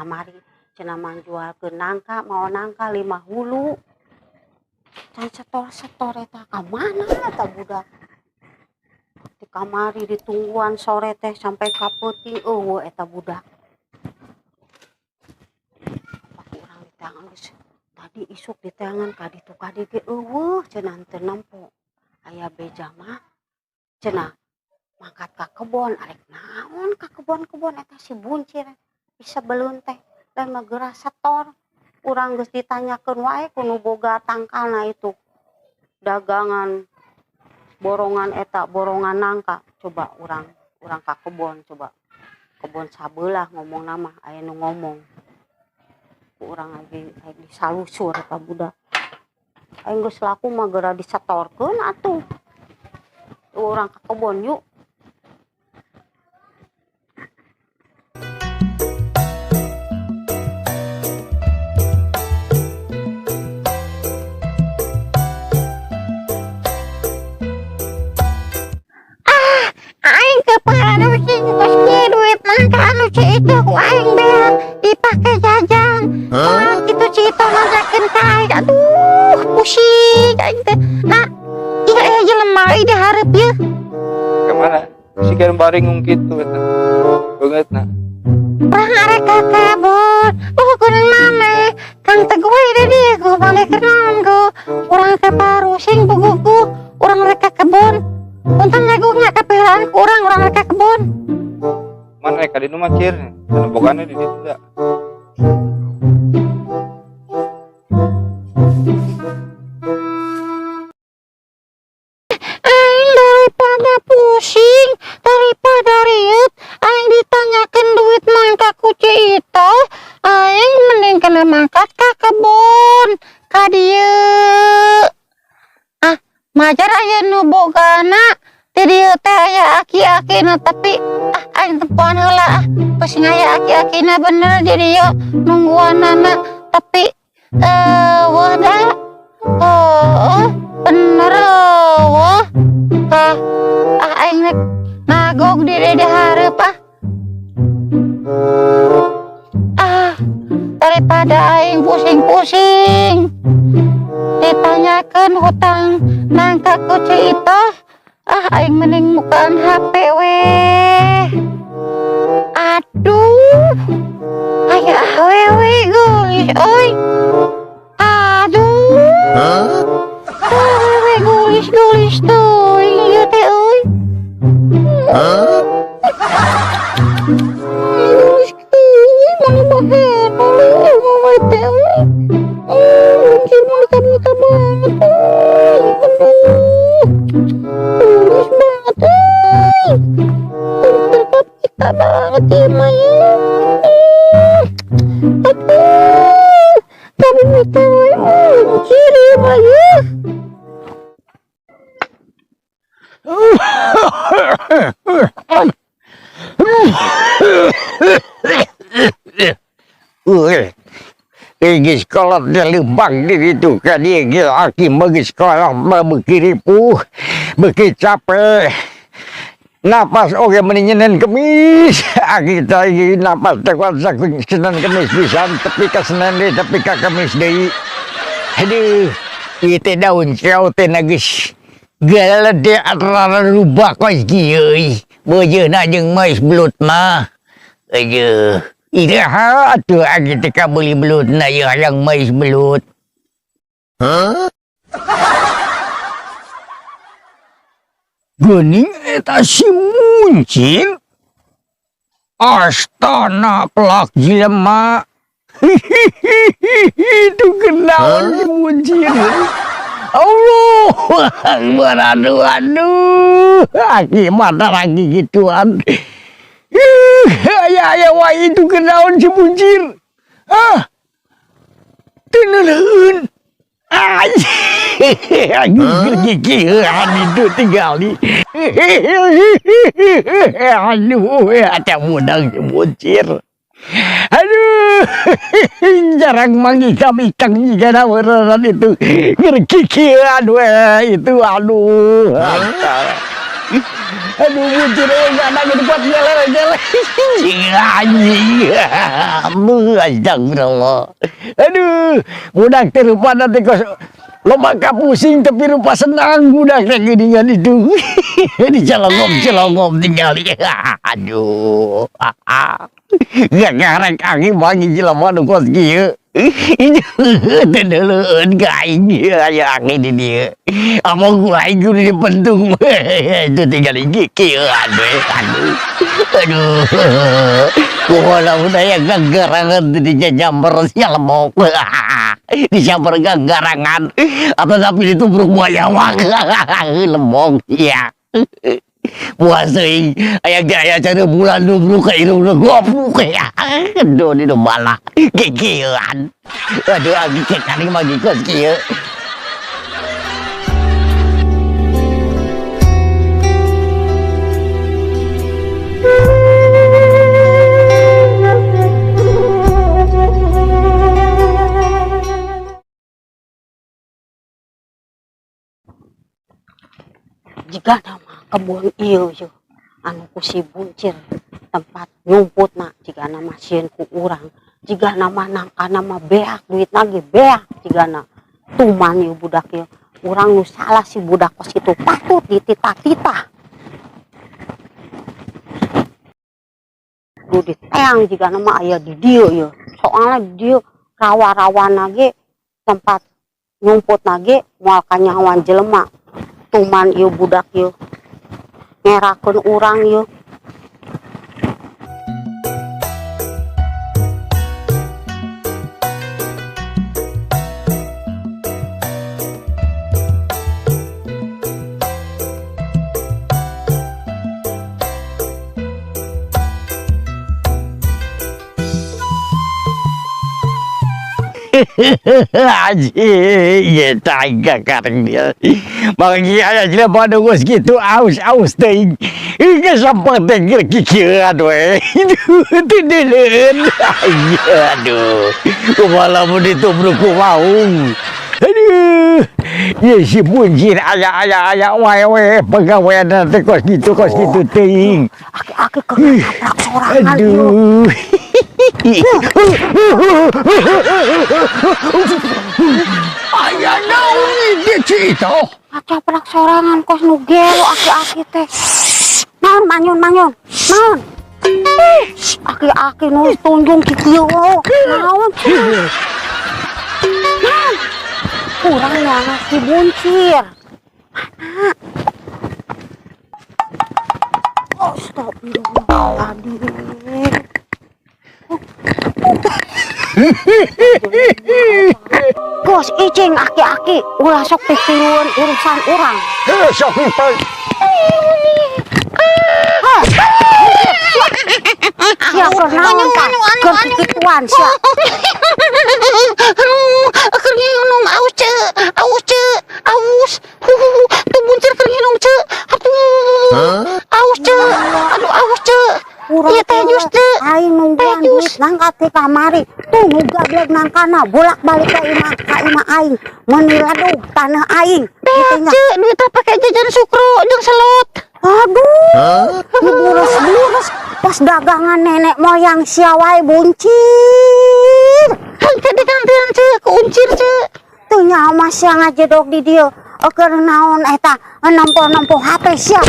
Kamari cenah mangjualkeun nangka, mawa nangka 5 hulu. Can setor-setor eta, ka mana eta budak? Di kamari ditungguan sore teh sampai ka peuting, euweuh eta budak. Apa ku urang diteangan geus tadi isuk, diteangan ka ditu ka dieu ge euweuh cenah, teu nempo. Aya beja mah cenah mangkat ka kebon, arek naon ka kebon-kebon eta si buncir disebeleun teh, lain mah geura setor. Urang geus ditanyakeun wae ku nu boga tangkalna itu, dagangan borongan eta, borongan nangka. Coba urang ka kebon, coba kebon sabelah ngomongna mah aya nu ngomong. Ku urang lagi rek disalusur eta budak. Aing geus laku mah geura disetorkeun atuh. Urang ka kebon yuk. Aing keparusing geus kieu, duit nangka anu si itu ku aing beak dipake jajan. Soal kitu si itu nanyakeun ka aing. Aduh, pusing aing teh. Nah, ieu aya jelema euy di hareup ieu. Kemana? Si kan baringung gitu eta. Banget nah. Urang arek ka kebon. Oh, kuning maneh. Kang Teguh we di dieu, ku maneh keur naon ku. Urang teh parusing buguku. Urang rek ka kebon. Punten nya, Gu, nya kapiharaan ku urang, urang rek ka kebon. Mana ka ditu mah cir. Anu bogana di ditu da. Aing daripada pusing, daripada rieut, aing ditanyakeun duit nangka ku ci itu, aing mending kena mangkat ka kebon, ka dieu. Ah, majar aya nu bogana, di dieu teh aya aki-akina, tapi ah, aing tempoan heula ah, pusing aya aki-akina bener di dieu nungguanana, tapi wah da. Oh, bener wah. Ah, ah, aing rek nagog di dieu di hareup ah. Ah, daripada aing pusing-pusing ditanyakeun hutang nangka ku ci itu, ah, aing mending mukaan HP weh. Aduh, aya awewe geulis euy. Aduh, awewe geulis-geulis teuing ieu teh euy. Geulis teuing, mana baheula awewe teh euy. Anjir, mana buta banget euy. Aduh, geulis banget euy. Kita banget ieu mah ya. Aduh, tapi buta we, anjir ieu mah ya. Uy, geus kolot di leumpang di ditu ka dieu ge, aki mah geus kolot mah beuki ripuh, beuki capek. Napas oge meuni nyenen kemis. Aki teh napas teh kuat Senin Kemis pisan, tepi ka Senin deui, tepi ka Kemis deui. Aduh, ieu teh daun ceo teh na geus galede antara rubah kos kieu euy. Beujeuna jeung mais belut mah. Aduh, iraha atuh aki teh kabeuli belutna ieu, hayang mais belut. Geuning eta si Muncin. Astana pelak jelema. Itu kenaon si Muncin. Allah Akbar, aduh aduh. Aki mana lagi gituan. Ih, aya aya wae, itu kenaon si Muncin. Ah. Teu neuleuheun. Gigihan itu tinggali. Aduh, ada mudang si Muncir. Aduh, jarang manggih kami kang jika beneran itu. Gergigian we itu, aduh. Aduh, buncir enggak ada gitu buat gele-gele. Anjing. Astagfirullah. Aduh, budak teh rupana teh kos loba kapusing tapi rupa senang budak teh geuningan itu. Dicelongom-celongom tinggal. Aduh. Gak ngarek aki bangi jelema nu kos kieu. Itu teu deuleueun ka aing aya aki di dieu. Among ku aing kudu dipentung. Itu tinggal kieu aduh aduh. Aduh. Kumaha lamun aya gagarangan di nyamper sia lemok. Disamper gagarangan atau tapi ditubruk buaya wak. Lemok ya. Puas teuing aya ge aya cara bulan nubruk ka irungna goblok ya. Aduh di malah kikieuan. Aduh aki ke kali mah kos kieu. Jika nama kebun ieu ye anu ku si Buncir tempat nyumputna, jika nama sieun ku urang, jika nama nangkana mah beak, duit lagi beak jigana. Tuman ieu budak ieu, urang nu salah, si budak kos itu patut dititah-titah. Duh, diteang jika nama aya di dieu ieu, soalnya di dieu rawa-rawana ge tempat nyumputna ge moal kanyahoan jelema. Tuman ieu budak ieu, ngerakeun urang ieu. Anjing, ya tangga kareng dia. Bagi aya jelema nu geus kitu aus-aus teuing. Geus sampai teh kikieuan we. Teu deuleueun. Aduh. Kumaha lamun ditubruk ku maung. Aduh. Ye si Buncir aya aya aya wae we pagawean teh kos kitu teuing. Aki-aki keur nabrak sorangan ieu. Aduh. Aya naon ieu cerita? Ngacaprak sorangan kos nu gelo aki-aki teh. Naon manyun manyun? Naon? Aki-aki nu tunjung kikieu. Naon? Naon? Kurang nyangat si Buncir. Mana? Astagfirullah. Tadi. Gos icing aki-aki ulah sok pipiluan urusan urang. Heuh sok pipel. Sia keur naon tah? Keur kikituan sia. Aduh, keur nginum aus ce, aus ce, aus. Huhuhu, tuh Buncir keur nginum ce. Aduh, aus ce, aduh aus ce. Urang Iya teh jus ce. Aing nungguan Teh jus. duit nangka ti kamari. Tuh nu gablek nangkana bolak-balik ka imah aing. Meuni ladug tanah aing. Teh Gitu nya. ce, duitnya pakai jajan sukro jeung selot. Aduh, diburas-buras pas dagangan nenek moyang sia wae Buncir. Henteu digantian ce, ku uncir ce. Teu nyaho mah sia ngajedog di dieu. Keur naon eta nempo-nempo HP sia.